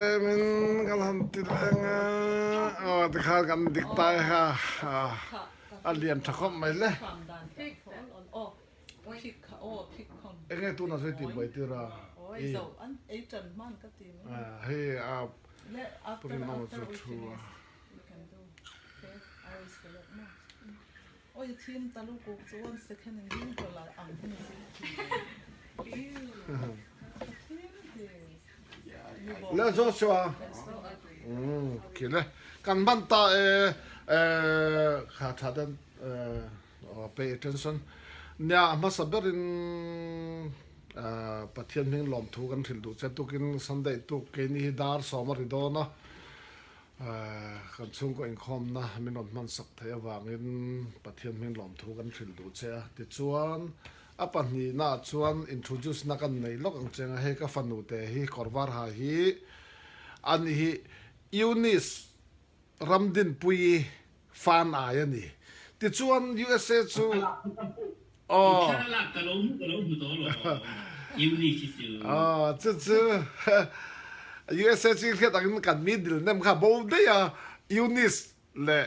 Min kan han ti leh ang a, aw tikhan kan dik ta e kha a lian tha khawp mai le. Enge tuna sawi tih buai tir a i hei a Purinawma chu thu a. Le Joshua khi le kan hman ta e kha tha den pay attention nia hmasa berin Pathian hming lawmthu kan hrilh duh che tukin Sunday tuk keini hi dar sawm a ri dawn a Kan chhungkaw inkhawmna min rawn hmansak theih avangin Pathian hming lawmthu kan hrilh duh che a. Tichuan, a pahnihnaah chuan introduce na kan nei lawk ang cheng a, hei ka fanu te hi Kawrvarha hi a ni hi Eunice Ramdinpuii Fan ai a ni. Tichuan USA chu aw. Thlalak ka lo hmu ka lo hmu tawh lo Eunice hi chu. Aw chu chu USA chu i hriat angin kan mi dil nem kha bo daih a Eunice leh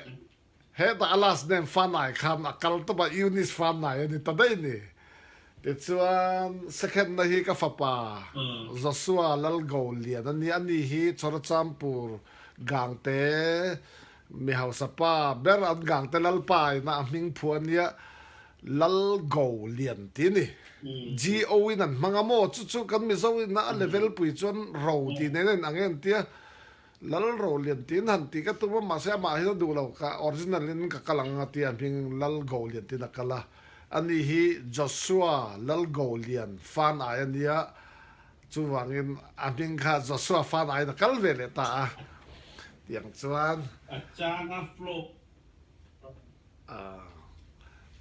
hetah a last name Fan ai khan a kal tawp a Eunice Fan ai a ni ta daih ni. Tichuan second na hi ka fapa Joshua Lalgolian a ni a ni hi Chawrachampur Gangte Mi hausa pa ber an gang te Lalpa ina a hming phu a nia, Lal Go Lian ti a ni. GO in an hmang a maw? Chu chu kan Mizo ina a level pui chuan Ro tih nen a inang em tia Lal Ro Lian tiin han tih ka tum a, mahse amah hian a duh lo, ka original in ka kal ang a tia hming Lal Go Lian tiin a kal a. Ani hi Joshua Lal Go Lian fan ai a nia, Chuvangin a hming kha Joshua fan aiin a kal ve leh ta a, tiang chuan. A chang a flow.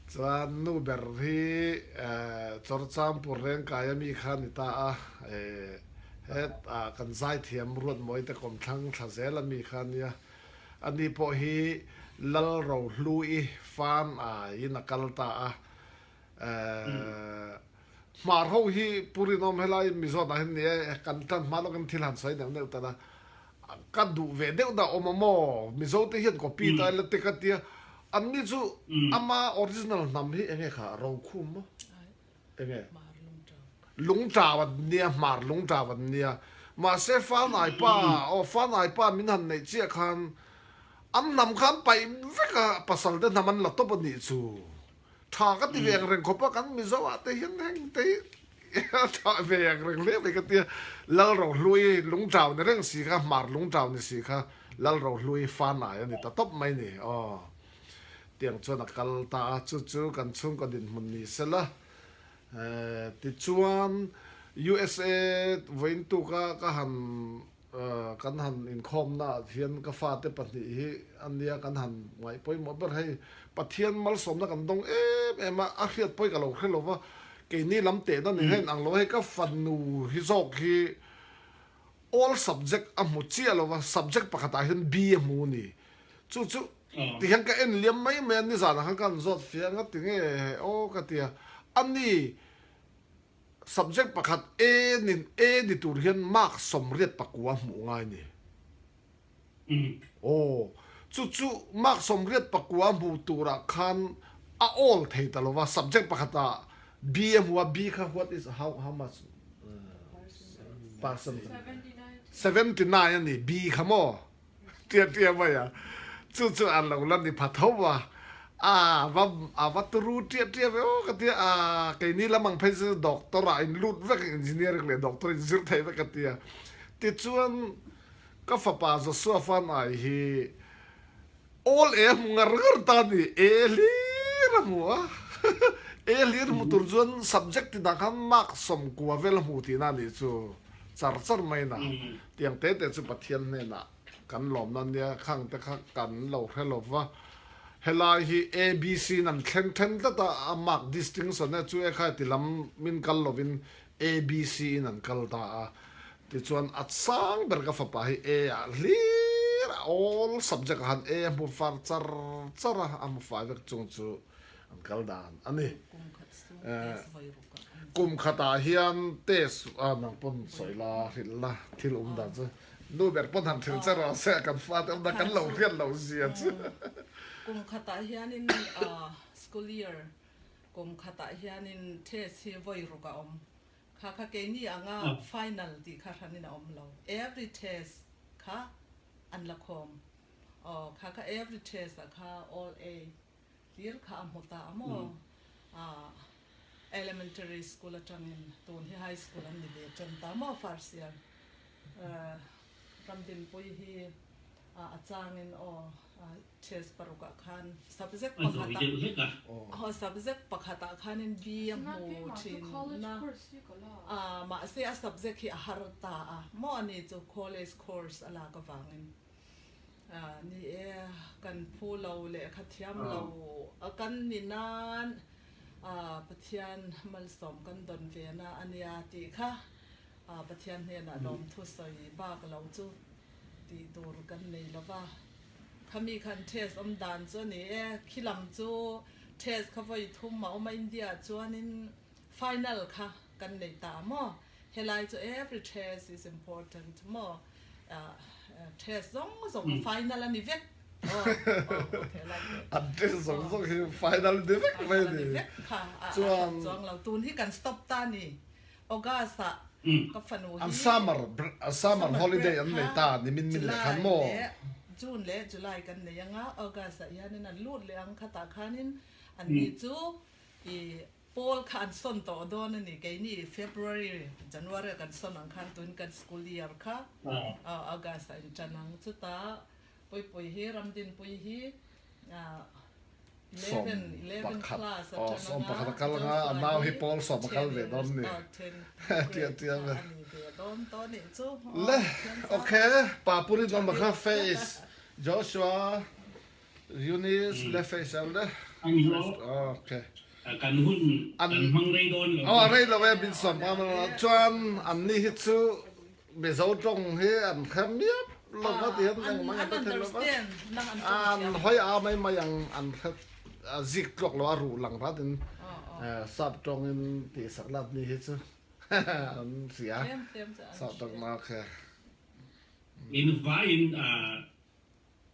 Chuan nu ber hi Chawrchampur Rengkai a mi kha a ni ta a, het kan zaithiam Ruatmawi te kawmthlang thla zel a mi kha a nia. Ani pawh hi Lalrohlui fan aiin a kal ta a. Hmar ho hi Pu Rinawm helai Mizoramah hian ni e, kan tan hma lawkin thil han sawi neuh neuh ta la, ka duh ve deuh dah awm a maw? Mizo te hian copy ta ila te ka tia, anni chu ama original hnam hi enge kha Rokhum maw? Enge? Lungṭau an nia, Hmar Lungṭau an nia. Mahse Fanai pa, aw Fanai pa min han neih chiah khan an hnam kha an paih vek a, pasal te hnam an la tawp a nih chu. Tha ka ti ve ang reng khawp a, kan Mizo ah te hian heng te hi a tha ve ang reng hle mai ka tia. Lalrohlui lungṭau ni reng si kha, hmar lungṭau ni si kha Lalrohlui fanai a ni ta tawp mai ni. Aw, tiang chuan a kal ta a, chu chu kan chhungkaw dinhmun ni sela. Tichuan USA vawiin tuka ka han Kan han inkhawmna ah hian ka fate pahnih hi a nia kan han ngaih pawimawh ber hei. Pathian malsawmna kan dawng em em a, a hriat pawi ka lo hre lo va, keini lam tehna ni hian ang lo hei ka fanu hi zawk hi all subject a hmu chiah lo va, subject pakhatah hian B a hmu ni. Chu chu tihian ka en liam mai mai a, nizanah khan ka han zawt fiah anga tinge aw ka ti a, a ni. Subject pakhat A ni A ni tur hian mark 89 hmuh ngai ni. Aw, chu chu mark 89 hmu turah khan a awl thei ta lo va, subject pakhatah B a hmu a, B kha what is how how much percent 79 a ni B kha maw? Tia tia mai a, chu chu a lo la ni pha tho a, a va a va turu tia tia ve aw ka tia, a keini lam ang phei chu doctor ah in lut vek engineering leh doctor in zir thei vek ka tia. Tichuan ka fapa Joshua Fanai hi all e a hmu ngar ngar ta a ni, e hlir a hmu a, e hlir hmu tur chuan subject tinah khan mark 90 vel a hmu tihna a nih chu char char mai na. Tiang te te chu Pathian hnenah kan lawmna nia khang te kha kan lo hre lo va, helai hi ABC in an thleng then tlat a, a mark distinction e chu e kha ti lam min kal lovin ABC in an kal ta a, tichuan a sang ber ka fapa hi A ah hlir a all subject ah han A a hmu far char char a, a hmu fai vek chung chu an kal dan a ni. Kum khatah hian test a nang pawn sawi la hrilh la thil awm dan chu. Nu ber pawn han thil che rawh se kan fate awmna kan lo hriat loh zia chu. Kum khatah hianin school year kum khatah hianin test hi vawi ruk a awm. Kha kha keini anga final tih kha hranin a awm lo. Every test kha an la khawm. Aw kha kha every test ah kha all A hlir kha a hmu ta a maw? Ah elementary school atangin tun hi high school an ni ve tan ta maw first year Ramdinpui hi a changin aw test paruk ah khan subject pakhat ah aw subject pakhat ah khanin B a hmu thin na ah mahse a subject hi a har ta a maw ani chu college course a lak avangin. Ni e, kan phu lo leh kha thiam lo a kan ni nan Pathian malsawm kan dawn ve na a nia tih kha Pathian hnenah lawmthu sawi bak lo chu tih tur kan nei lo va. Khami khan test awm dan chu a ni e, khi lam chu test kha vawi thum a awm a India ah chuanin final kha kan nei ta maw? Helai chu every test is important maw? Test zawng zawng a final a ni vek. An test zawng zawng hi final a ni vek mai a ni. Chuan chuang lo tun hi kan stop ta ni. August ah ka fanu hi an summer summer holiday an nei ta ni min min leh khan maw? June leh July kan nei anga August ah hianin an lut leh ang khatah khanin an ni chu i Pawl kha an sawn tawh dawn a ni. Keini February, January a kan sawn ang khan tun kan school year kha August ah in tan ang. Chutah Puipui hi, Ramdinpui hi 11, 11 class a tan ang a, Joshua hi 10 years, 10 grade a ni ve dawn tawh a nih chu. Le, okay, Papuri number kha face Joshua. Eunice le face ang le. Ani ho. Okay. Kan hun kan hmang rei dawn lo. Aw rei lo e min sawm ngam lo. Chuan an ni hi chu Mizo tawng hi an hre miap lo va ti hian engmah an hre thei lo va. An hawi a mai mai ang an hre zik tluak lo a ruh lang rat in sap tawng in tih sak lat ni hi chu an hria. Sap tawng ma khe. In vaiin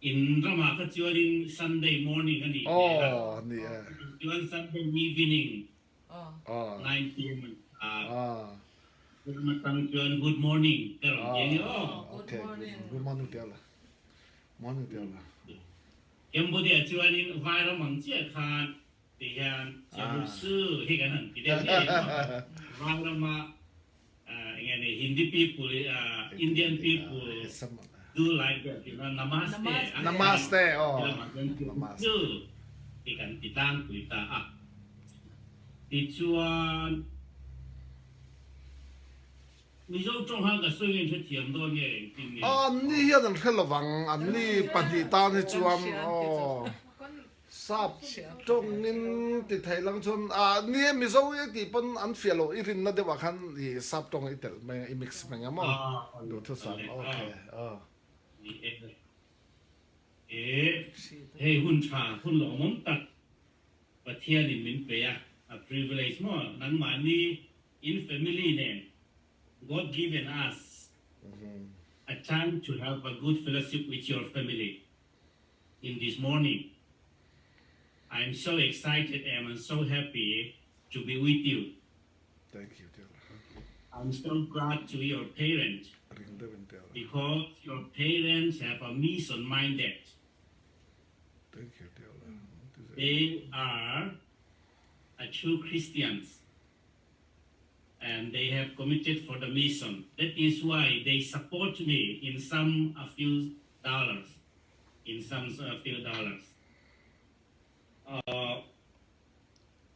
In ramah kha chuanin Sunday morning a nih hmel a. Aw, ni e. Chuan Sunday evening 9 pm a ni a. Ram atang chuan good morning ka rawn ti a ni aw. Good morning. Good morning ti ala. Morning ti ala. Cambodia chuanin vairam ang chiah khan ti hian Chiamu Su hi kan han ti deuh ngei em aw. Vairama Eng nge ni Hindi people Indian people do like that you know namaste Namaste aw namaste chu ti kan ti tlangpui ta a tichuan Mizo tawng khan ka sawi nge hrethiam dawn nge engtin nge An ni hian an hre lovang an ni pahnih tan hi chuan aw. Sap tawngin ti thei lang chuan ah ni e Mizo i tih pawn an fiah loh i rinna deuh ah khan i sap tawng i telh mai i mix mai ang maw duhthusam ok aw. Ni e e hei hun tha hun lawmawm tak Pathian in min pe a a privilege maw nangmahni in family nen God given us a chance to have a good fellowship with your family. in this morning. I am so excited and I'm so happy to be with you. Thank you, dear. I'm so glad to your parents because your parents have a mission minded. Thank you, dear. They are a true Christians and they have committed for the mission. That is why they support me in some a few dollars, in some a few dollars. Uh,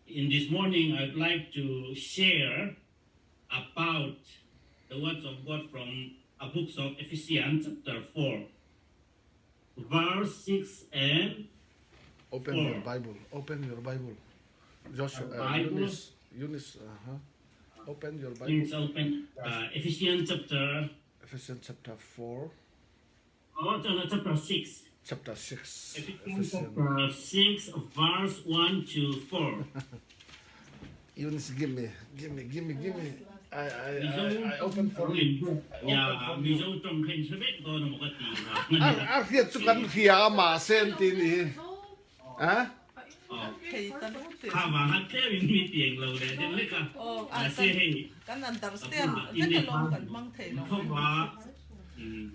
in this morning, I'd like to share about the words of God from a book of Ephesians chapter 4, verse 6 and Open 4. your Bible. Open your Bible. Joshua, uh, Bible. Eunice, Eunice, uh-huh. Open your Bible. Please open uh, Ephesians chapter Ephesians chapter 4. Oh, no, chapter 6. Chapter 6. Ephesians chapter 6, verse 1 to 4. Eunice, give me, give me, give me, give me. I I Mizo I open for you. I ya open for you. Mizo tawng kha in hre vek dawn emaw ka ti vang a A nia. a hriat chu kan hria a mahse an ti ni hi. A? Thei ta lo ti. Kha vang a tlem in mi ti eng lo leh deuh lek a. Aw a Mahse kan hei kan a understand bulah in vek nei alawm hma kan hmang thei lo khawp mai. a.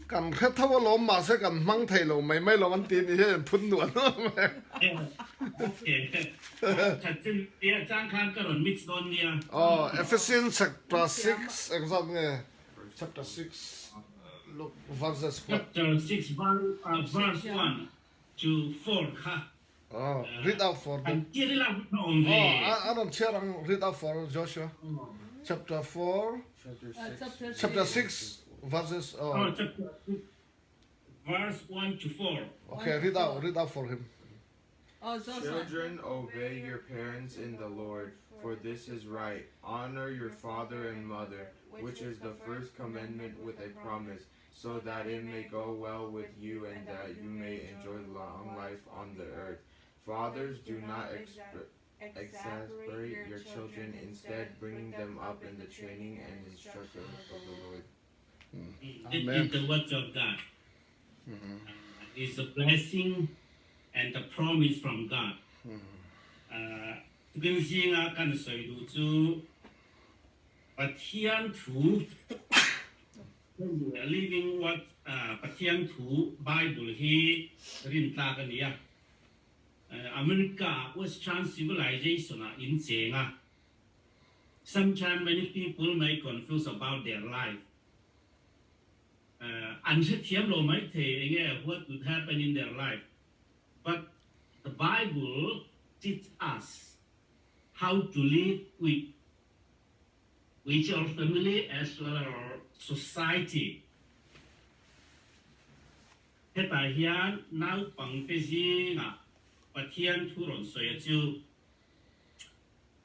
Kan hre tho alawm mahse kan hmang thei lo mai mai lo an ti ni hi an phun nual nual mai. Aw Ephesians chapter 6 engzat nge chapter 6 look verses what? Chapter 6 verse 1 to 4 kha. Aw read out for them. Aw a rawn chhiar ang read out for Joshua chapter 4 chapter 6 verses aw. Verse 1 to 4. Okay read out read out for him. Children, obey your parents in the Lord, for this is right. Honor your father and mother, which is the first commandment with a promise, so that it may go well with you and that you may enjoy long life on the earth. Fathers, do not exasperate your children, instead, bringing them up in the training and instruction of the Lord. This is the words of God. It's a blessing and a promise from God. Tukin zinga kan sawi duh chu Pathian thu Living Word Pathian thu Bible hi rintlak a ni a. America Western civilization ah in cheng a. Sometimes many people may confuse about their life. An hrethiam lo maithei enge what would happen in their life but the Bible teach us how to live with with our family as well as our society. Hetah hian naupangte zingah Pathian thu rawn sawi a chu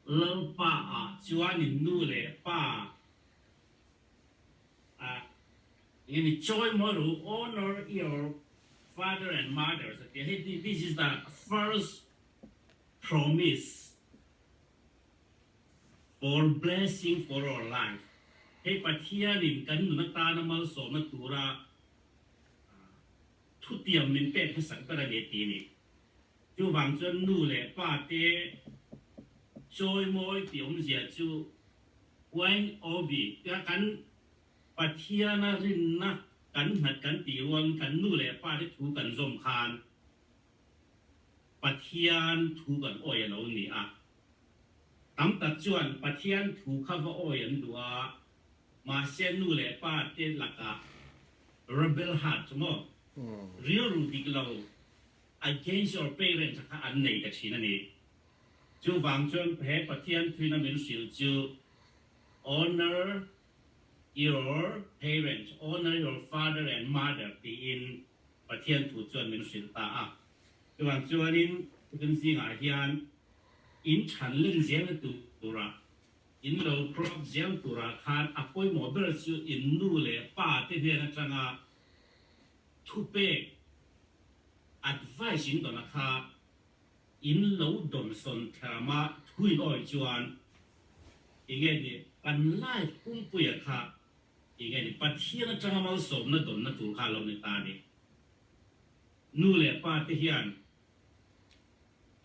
Lalpa ah chuan in nu leh pa ah enge ni chawi mawi ru honor your father and mother a ti a hei this is the first promise for blessing for our life hei Pathian in kan nun atana malsawmna tura thutiam min pek hmasak ber a ni a ti a ni. Chuvang chuan nu leh pa te chawi mawi tih awmzia chu Uain Obi tia kan Pathiana rinna kan nghat kan tih rualin kan nu leh pa te thu kan zawm khan Pathian thu kan awi a lo ni a. Tam tak chuan Pathian thu kha va awi an duh a, mahse nu leh pa te lakah rebel heart chu maw rilru dik lo Against your parents kha an nei ta thin a ni. Chuvang chuan he Pathian thuina min hrilh chu Honor your parents, honor your father and mother tiin Pathian thu chuan min hrilh ta a. Chuvang chuanin tukin zingah hian in chhan len zelna turah, in lo grow up zel turah khan a pawimawh ber chu in nu leh pa te hnen atanga Thupek, advice in dawn a kha in lo dawn sawn thlam a thuin awi chuan enge ni kan life pumpuia kha enge ni Pathian atanga malsawmna dawnna tur kha a lo ni ta a ni. Nu leh pa te hian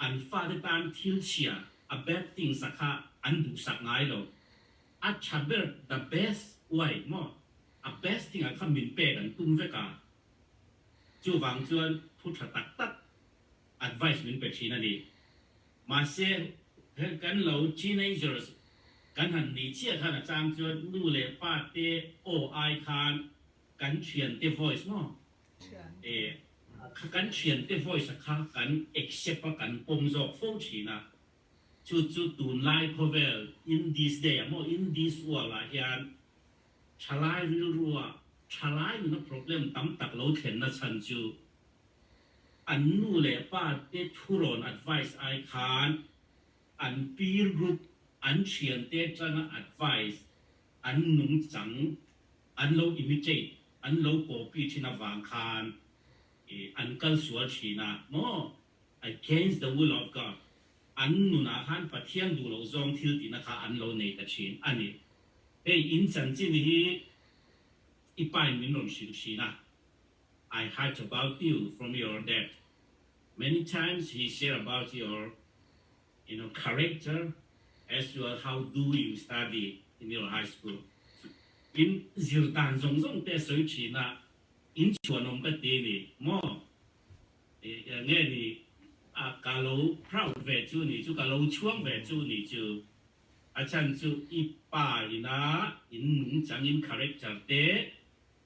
an fate tan thil chhia a bad things a kha an duhsak ngai lo. A tha ber the best way maw A best thing ah kha min pek an tum vek a, chuvang chuan thu tha tak tak advice min pe thin a ni. Mahse kan lo teenagers kan han nih chiah khan a chang chuan nu leh pa te aw ai khan kan thiante voice maw e kan thiante voice a kha kan accept a kan pawm zawk fo thin a, chu chu tunlai khawvel in this day ah maw in this world ah hian Thalai rilrua thalai nuna problem tam tak lo thlenna chhan chu an nu leh pa te thurawn advice ai khan an peer group, an thiante atanga advice an nungchang an lo imitate, an lo copy thin avang khan an kal sual thin a maw? Against the will of God, an nunah khan Pathian duh loh zawng thil tihna kha an lo nei ta thin a ni. Hei in chanchin hi i pain min rawn hrilh thin a, I heard about you from your dad many times he share about your you know character as well how do you study in your high school in zir dan zawng zawng te a sawi thin a, in chhuanawm ka ti a ni maw? Nge ni a ka lo proud ve chu ni chu ka lo chhuang ve chu ni chu a chhan chu i pa ina in nungchang in character te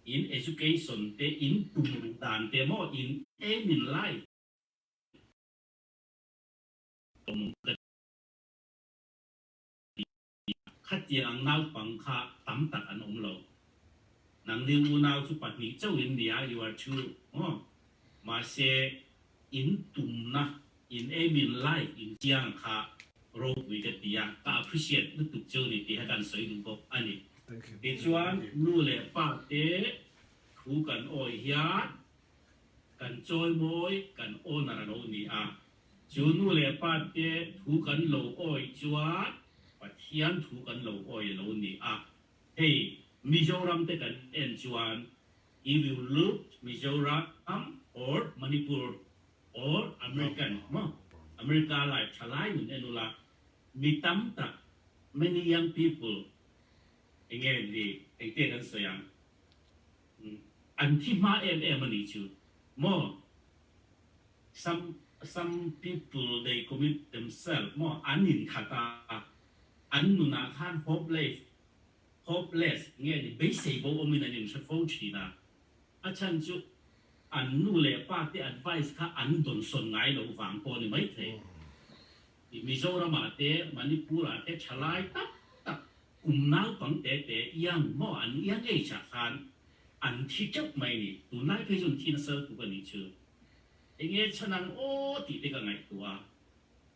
in education te in tum ruh dan te maw in aim in life awm ka ti a, khatiang ang naupang kha tam tak an awm lo. Nangni unau chu pahnih chauh in nia, you are two, maw? Mahse, in tumna, in aim in life in chiang kha ropui ka ti a, ka appreciate lutuk cheu ni tih kha kan sawi duh bawk a ni. Tichuan, nu leh pa te thu kan awih hian kan chawimawi, kan honour a lo ni a. Chu nu leh pa te thu kan lo awih chuan Pathian thu kan lo awih lo ni a. Hei Mizoram te kan en chuan if you look Mizoram or Manipur or American maw America life tha lai nun en ula mi tam tak many young people enge ni engte kan sawi ang an thi hma em em a nih chu maw. Some some people they commit themselves maw an inkhat a, an nunah khan hopeless hopeless nge ni beisei bo awmin an inhre fo thin a, a chhan chu an nu leh pa te advice kha an dawnsawn ngai loh vang pawh a ni maithei. Mizoramah te Manipurah te thalai tak tak kum naupang te te young maw an young age ah khan an thi teuh mai a ni, tunlai phei chu an thi nasa lutuk a nih chu. Enge chhan ang aw tih te ka ngaihtuah a.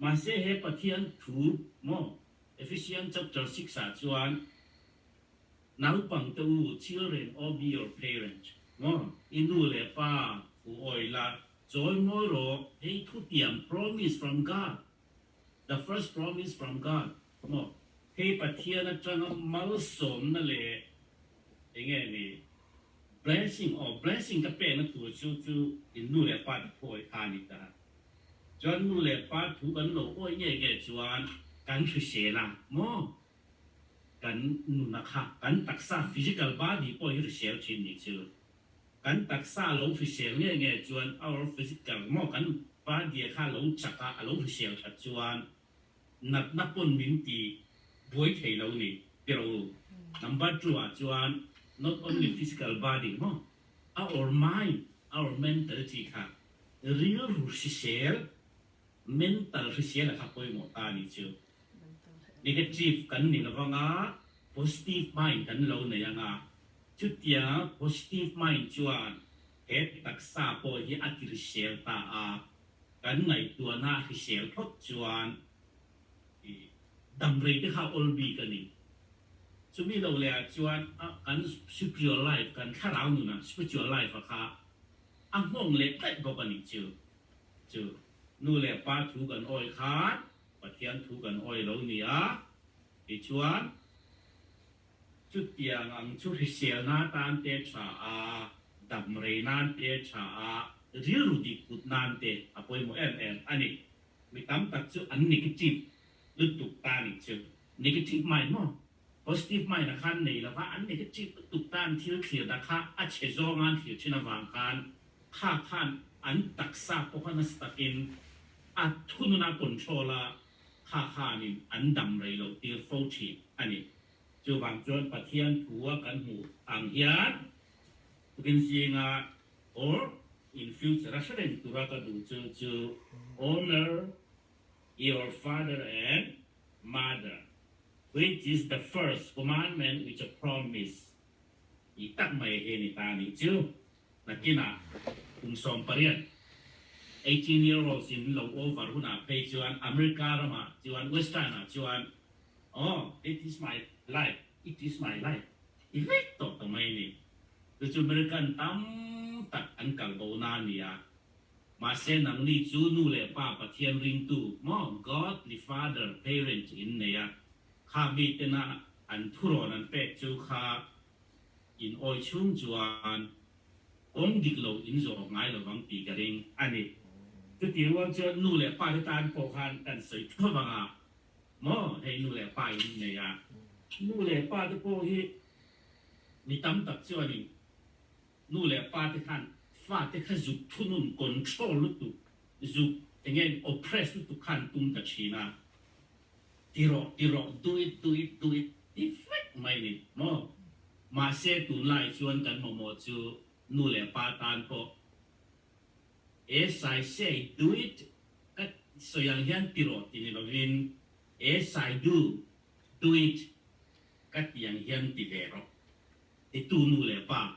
Mahse he Pathian thu maw Ephesians chapter 6 ah chuan naupangte u children obey your parent maw i nu leh pa thu awi la chawi mawi rawh hei thutiam promise from God the first promise from God maw hei Pathian atanga malsawmna leh enge ni Blessing aw blessing ka pekna tur chu chu in nu leh pa te thu awih kha a ni ta. Chuan nu leh pa thu kan lo awih nge nge chuan kan hrisel a maw? Kan nuna kha kan taksa physical body pawh hi hrisel thin ni chu. Kan taksa lo hrisel nge nge chuan our physical maw kan body kha lo chak a a lo hrisel that chuan natna pawn min ti buai thei lo ni tiro u. Number 2 ah chuan not only physical body maw our mind our mental chi kha rilru hrisel mental hrisel a kha pawimawh ta ni chu. Negative kan ni lovanga positive mind kan lo nei anga chutianga positive mind chuan he taksa pawh hi a ti hrisel ta a. Kan ngaihtuahna a hrisel phawt chuan i damrei te kha awl bik a ni. Chumi lo leh ah chuan a kan spiritual life, kan thlarau nunah spiritual life a kha a nghawng leh daih bawk a nih chu. Chu nu leh pa thu kan awi khan Pathian thu kan awi lo ni a, tichuan Chutiang ang chu hrisel nan tan te tha a, dam rei nan te tha a, rilru dik put nan te a pawimawh em em a ni. Mi tam tak chu an negative lutuk ta nih chu. Negative mind maw? Positive mind a khan nei lova an negative lutuk ta an thil thlir dah kha a chhe zawnga an thlir thin avang khan kha khan an taksa pawh kha nasa takin a thunun a control a, kha khanin an dam rei loh tir fo thin a ni. Chuvang chuan Pathian thua kan hmuh ang hian tukin zinga or in future a hre reng tura ka duh chu chu Honor your father and mother which is the first commandment with a promise tih tak mai hi a ni ta a nih chu. Nakinah kum 18, 18 year olds in lo over hunah phei chuan America ramah chuan Western ah chuan Aw, it is my life, it is my life ti vek tawh ta mai a ni. Chu chu American tam tak an kal bo na a ni a. Mahse nangni chu nu leh pa Pathian ringtu maw, Godly father, parent in nei a, kha mi tena. An thurawn an pek chu kha in awi chhung chuan kawng dik lo in zawh ngai lo vang tih ka ring a ni. Chutih rual chuan nu leh pa te tan pawh khan kan sawi tho vang a maw hei nu leh pa in nei a. Nu leh pa te pawh hi mi tam tak chuanin nu leh pa te khan fate kha zuk thunun control lutuk zuk enge oppress lutuk khan tum ta thin a. Ti rawh, ti rawh, do it, do it, do it ti vek mai ni maw? Mahse tunlai chuan kan mamawh chu nu leh pa tan pawh As I say, do it ka sawi ang hian ti rawh ti ni lovin As I do, do it ka ti ang hian ti ve rawh titu nu leh pa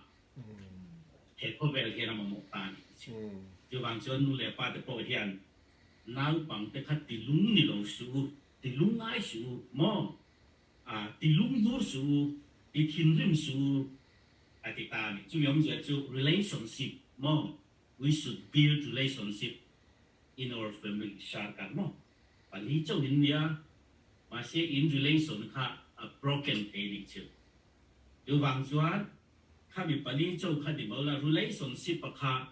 he khawvel hian a mamawh ta a ni ti chu. Chuvang chuan nu leh pa te pawh hian Naupang te kha ti lung ni lo suh u, ti lung ngai suh u, maw? A, ti lung hnur suh u, ti thinrim suh u, a ti ta a ni. Chumi awmzia chu relationship, maw? We should build relationship in our family, Sharkar, maw? Pali chauh in nia, mahse in relation kha a broken thei nih chu. Chuvang chuan Khami pali cho kha ni mo la relationship a kha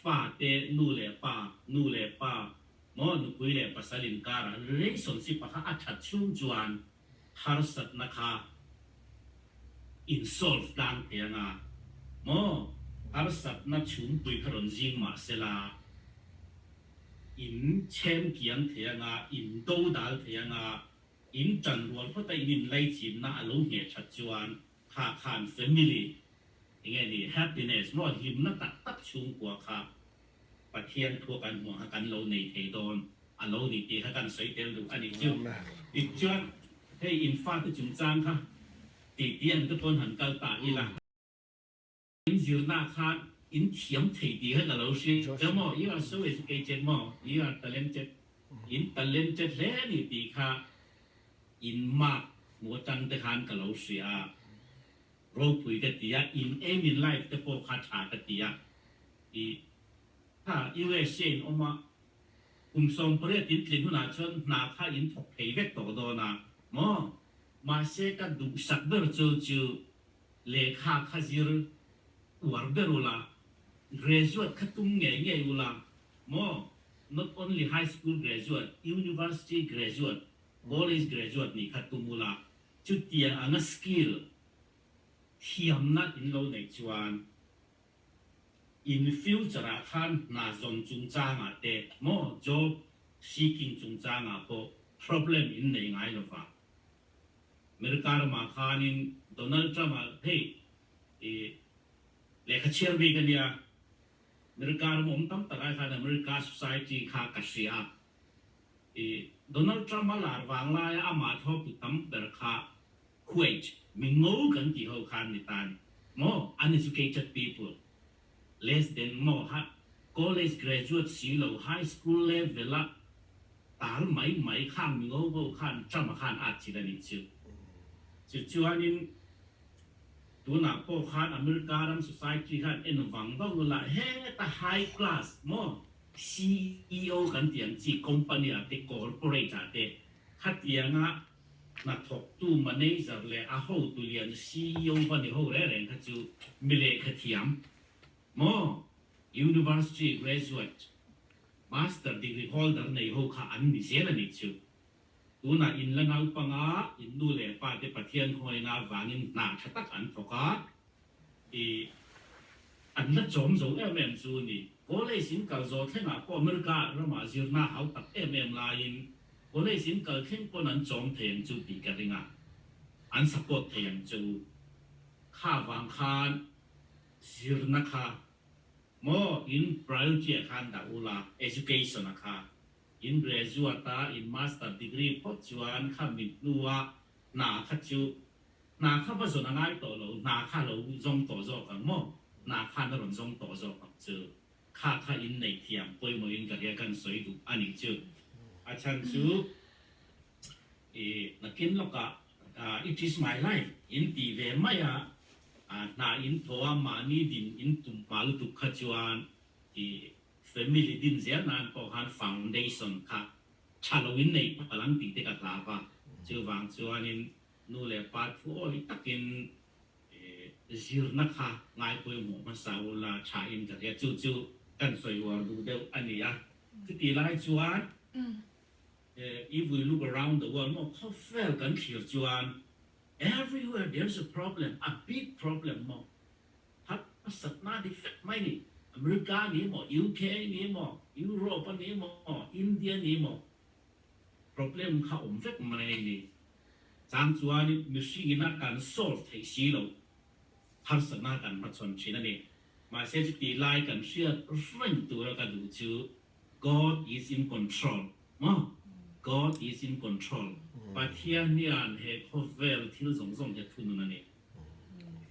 fa te nu leh pa nu leh pa maw nupui leh pasal inkar ah relationship a kha a that chhung chuan harsatna kha in solve tlang thei anga maw harsatna chhungpui kha rawn zing mah sela in chhem kiang thei anga in do dal thei anga in tan rual phawt a in inlaichinna a lo ngheh that chuan Kha khan family enge ni happiness maw hlimna tak tak chhungkua kha Pathian thua kan hmuh ang kha kan lo nei thei dawn a lo ni tih kha kan sawi tel duh a nih chu. Tichuan hei in fate chungchang kha tih tih ang te pawn han kal ta ila. In zirna khan in thiam thei tih kha ka lo hria maw? You are so educated maw? You are talented. In talented hle a ni tih kha in mark hmu atang te khan ka lo hria a. Ropui ka ti a, in aim in life te pawh kha tha ka ti a. I kha USA in awm a, kum 18 in tlin hunah chuan hna kha in thawk thei vek tawh dawn a maw? Mahse ka duhsak ber chu chu Lehkha kha zir uar ber ula, graduate kha tum ngei ngei ula maw? Not only high school graduate, university graduate, college graduate nih kha tum ula, chutiang anga skill, thiamna in lo neih chuan in future ah khan hna zawn chungchangah te maw job seeking chungchangah pawh problem in nei ngai lova. America ramah khanin Donald Trump-a hei i lehkha chhiar bik a nia, America ram awm tam tak ai khan America society kha ka hria a, i Donald Trump-a lar vang laia amah thawktu tam ber kha Kuwait mi ngo kan tih ho khan ni ta a ni maw, uneducated people, less than maw ha college graduate si lo high school level-a tal mai mai khan mi ngo ho khan Trump-a khan a atchilh a nih chu. Chu chuanin tunah pawh khan America ram society khan en vang vang ula heta high class maw CEO kan tih ang chi company ah te corporate ah te khatianga Hnathawktu manager leh a hotu lian CEO va ni ho reng reng kha chu mi lehkha thiam maw? University graduate, master degree holder nei ho kha an ni zel a nih chu. Tunah in la naupanga in nu leh pa te Pathian hawina avangin hna tha tak an thawk a, I an la chawm zo em em chu ni. College in kal zawh thlengah pawh America ramah zirna hau tak em em laiin college in kal thleng pawn an chawm thei ang chu tih ka ring a, an support thei ang chu. Kha vang khan zirna kha maw in priority ah khan dah ula, education ah kha in graduate a in master degree phawt chuan kha mi hnua hna kha chu Hna kha va zawn a ngai tawh lo, hna kha lo zawng tawh zawk ang maw? Hna khan a rawn zawng tawh zawk ang chu. Kha kha in neih thiam pawimawhin ka hria kan sawi duh a nih chu. A chhan chu i nakin lawkah it is my life in tih ve mai a, hna in thaw a mahni din in tum hma lutuk kha chuan i family din zel nan pawh khan foundation kha tha lo in neih palh ang tih te ka hlau a, chuvang chuanin. Nu leh pa thu awih takin zirna kha ngai pawimawh hmasa ula tha in ka hria. Chu chu kan sawi uar duh deuh a ni a. Chutih lai chuan if we look around the world maw khawvel kan thlir chuan everywhere there is a problem, a big problem maw harsatna ni fek mai ni. America ni maw, UK ni maw, Europe a ni maw, India ni maw Problem kha awm vek mai a ni. Chang chuan mihringin a kan solve theih si loh harsatna kan hmachhawn thin a ni. Mahse chuti lai kan hriat reng tura ka duh chu God is in control maw? God is in control. Pathian hian he khawvel thil zawng zawng hi a thunun a ni.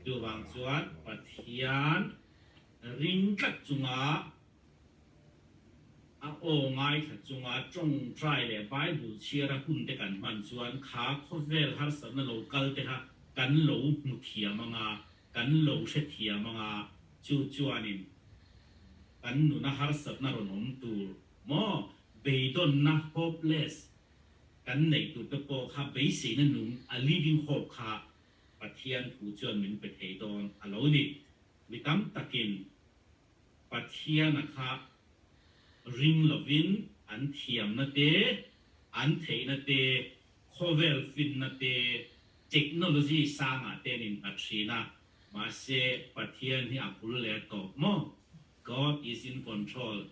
Chuvang chuan Pathian ring tlat chunga A aw ngaithla chunga tawngtai leh Bible chhiara hun te kan hman chuan kha khawvel harsatna lo kal te kha kan lo hmu thiam anga, kan lo hre thiam anga, chu chuanin kan nuna harsatna rawn awm tur maw beidawnna, hopeless, kan neih tur te pawh kha beiseina nung, a living hope, kha Pathian thu chuan min pe thei dawn a lo ni. Mi tam takin Pathiana kha ring lovin an thiamna te, an theihna te, khawvel finna te, technology sangah te an innghat thin a, mahse Pathian hi a bul leh a tawp maw? God is in control,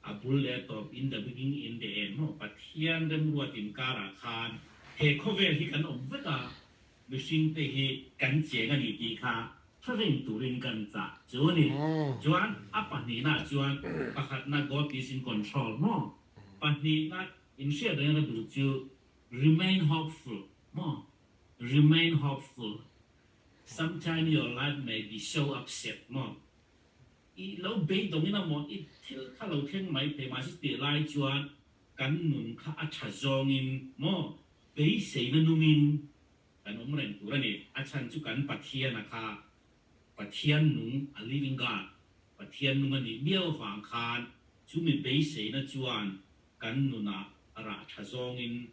a bul leh a tawp, in the beginning, in the end maw? Pathian remruat inkarah khan he khawvel hi kan awm vek a, Mihringte hi kan cheng a ni tih kha hre reng turin kan chah chu a ni. Chuan a pahnihnaah chuan pakhatna God is in control maw? Pahnihna inhriat reng ka duh chu remain hopeful maw? Remain hopeful. Sometime your life may be so upset maw? I lo beidawngin a maw i thil kha lo thleng mai thei mahse tih lai chuan kan nun kha a tha zawngin maw Beiseina nungin kan awm reng tur a ni. A chhan chu kan Pathiana kha Pathian nung, a living God, Pathian nung a nih miau avang khan chumi beiseina chuan kan nunah rah tha zawngin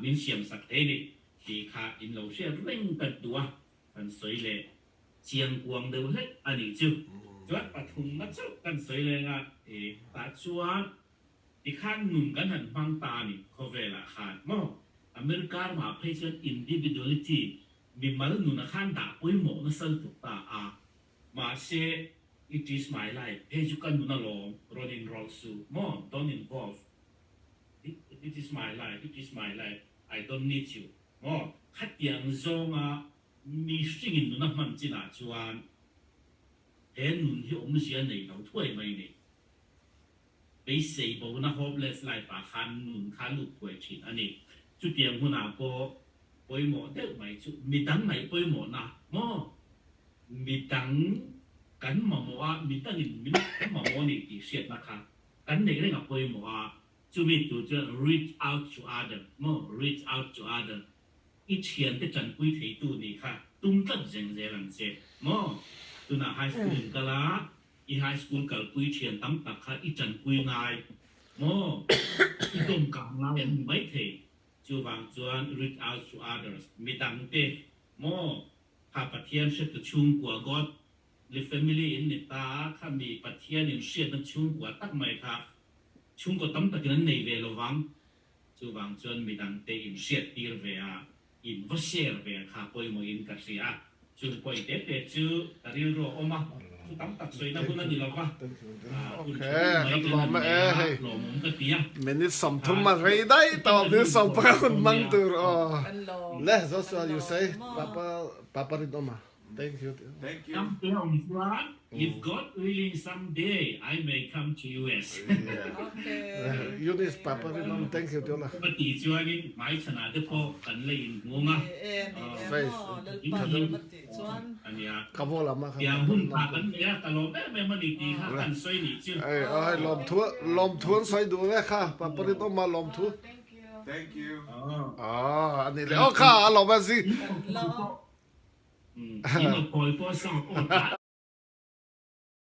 min siamsak thei a ni tih kha in lo hriat reng ka duh a, kan sawi leh chiang kuang deuh hlek a nih chu. Chuan pathumna chauh kan sawi leng a, tah chuan Tikhan nun kan han hmang ta a ni khawvelah khan maw? America ramah phei chuan individuality, mimal nuna khan dah pawimawh nasa lutuk ta a. Mahse, it is my life, hei chu ka nun alawm, rawn inrawlh suh maw? Don't involve. It is my life, it is my life, I don't need you maw? Khatiang zawnga mihringin nuna hman chinah chuan he nun hi awmzia nei lo thuai mai a ni. Beisei bona hopeless life ah khan nun kha lut thuai thin a ni. Chutiang hunah pawh pawimawh deuh mai chu midang ngaih pawimawhna maw? Midang kan mamawh a, midangin min mamawh a ni tih hriatna kha kan neih reng a pawimawh a, chumi tur chuan reach out to other maw? Reach out to other I thiante tanpui theitu nih kha tum tlat zeng zel ang che maw? Tunah high school in kal a, I high school kalpui thian tam tak kha i tanpui ngai maw? I dawmkang ngai an ni maithei. Chuvang chuan reach out to others, midangte maw? Kha Pathian hretu chhungkua God li family in ni ta a, kha mi Pathian in hriatna chhungkua tak mai kha chhungkaw tam takin an nei ve lovang. Chuvang chuan midangte in hriattir ve a, in va share ve kha pawimawhin ka hria a, chung pawi te te chu ka rilru a awm a, thu tam tak sawina hun a ni lo va, hun tha deuh mai kan han nei a, lawmawm ka ti a. Minute 30 a rei daih tawh, minute 15 hun hmang tur aw. Le Joshua you say papa papa rinawm a. Thank you. Thank you. Tam te awm chuan if God willing some day I may come to US. Yeah. Eunice papa rinawm thank you tiola. Ka tih chuanin hmaichhanah te pawh kan la inhmung a. Face. Ania. Ka vaw lam a. Tiang hun tha kan nei a, ka lawm em em a ni tih kha kan sawi nih chu. Ei ai lawmthu lawmthu an sawi duh nge kha papa rinawm a lawmthu. Thank you. Ah ani le aw kha a lawm a zi. In aw kawi pawh sound aw tlat.